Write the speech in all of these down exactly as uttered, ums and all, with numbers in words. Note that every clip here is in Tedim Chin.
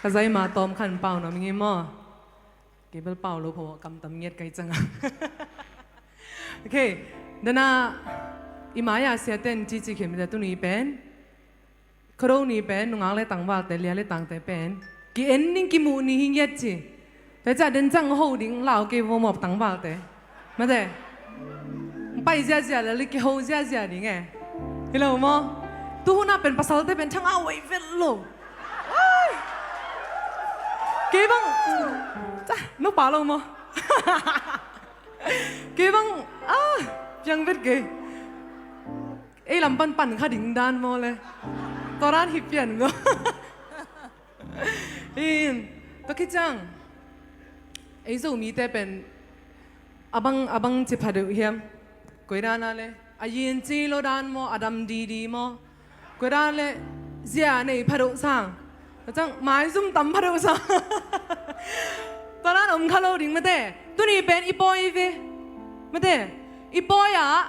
Ka zai ma tawm khan pau nuam ing maw? Kei bel pau lo pho, kam tam ngiat kai cang a. Ok, dana i mai-ah siaten cici khim te tuni pen, Khuado ni pen nungak le tangvalte, lia le tangte pen ki-en ning, kimuh ni hi ngiat ci. Tua ciah den cang ho ding lau kei vo mawp tangvalte. Mate. Pai ziazia le li kiho ziazia ding e. Hi lo maw? Tu hunah pen pasalte pen thang a wei vet lo. Ai! Kei bang, ah, no pa lo maw? Kei bang, ah, piang vet kei. Ei lam pan pan kha ding dan maw le? Tua dan hi pian maw? In, tua khit ciang ei Zomite pen a bang, a bang ci pha deuh hiam? Koi dan a le a yin ci lo dan maw, a dam didi maw? Koi dan le zia nei pha deuh sang, tua ciang maizum tam pha deuh sang. Tua dan om kha lo ding mate. Tuni pen i pawi ve. Mate, i pawi ah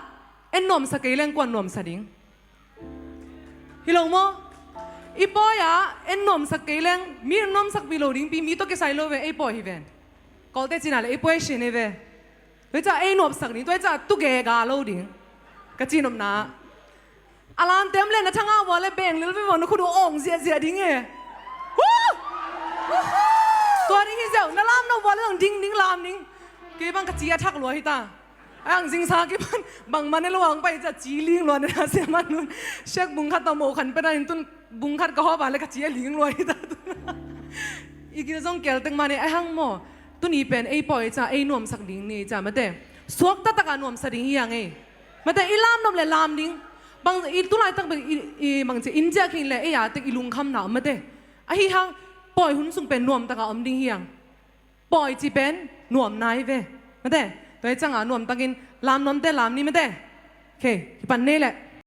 en nuamsa kei leng kuan nuamsa ding? Hi lo maw? I pawi ah en nuamsak kei leng mi nuamsakpih lo dingpi, mi tawh kisai lo ve, ei pawi hi ven. Kawlte cina le ei pawi sin hi ve. Tua ciah ei nuamsak ding, tua ciah tu gega lo ding. Ka cinopna a lamte om le na thang a vua le beng lil ve vua, na khut uh awng ziahziah ding e. Huh! Tua ding hi ziau, na lam no vua le lang ding ding lam ding. Kei bang ka ci a thak lua hi ta. Ang zingsa kipan bangmah ne lo ang pai ciah ci ling lua ne na sia man nun. Siak bung khat tawh mo khan pena in tun bung khat ka hawp a le ka ci a ling lua hi ta tun. I gil zong kel tek mah ne a hang maw? Tuni pen ei pawi ciah ei nuamsak ding ni ciah mate. Suak taktak a nuamsa ding hi ang ei. Mate, i lam nop le lam ding. Bang i tulaitak bang i, i bang ci in ziah khin le ei a tek i lungkhamna om mate. Ahi hang pawi hun sung pen nuamtak a om ding hi ang. Pawi ci pen nuam nai ve. Mate, tua hi ciang a nuamtakin lam nuamte lam ni mate. Ok, kipan nei le.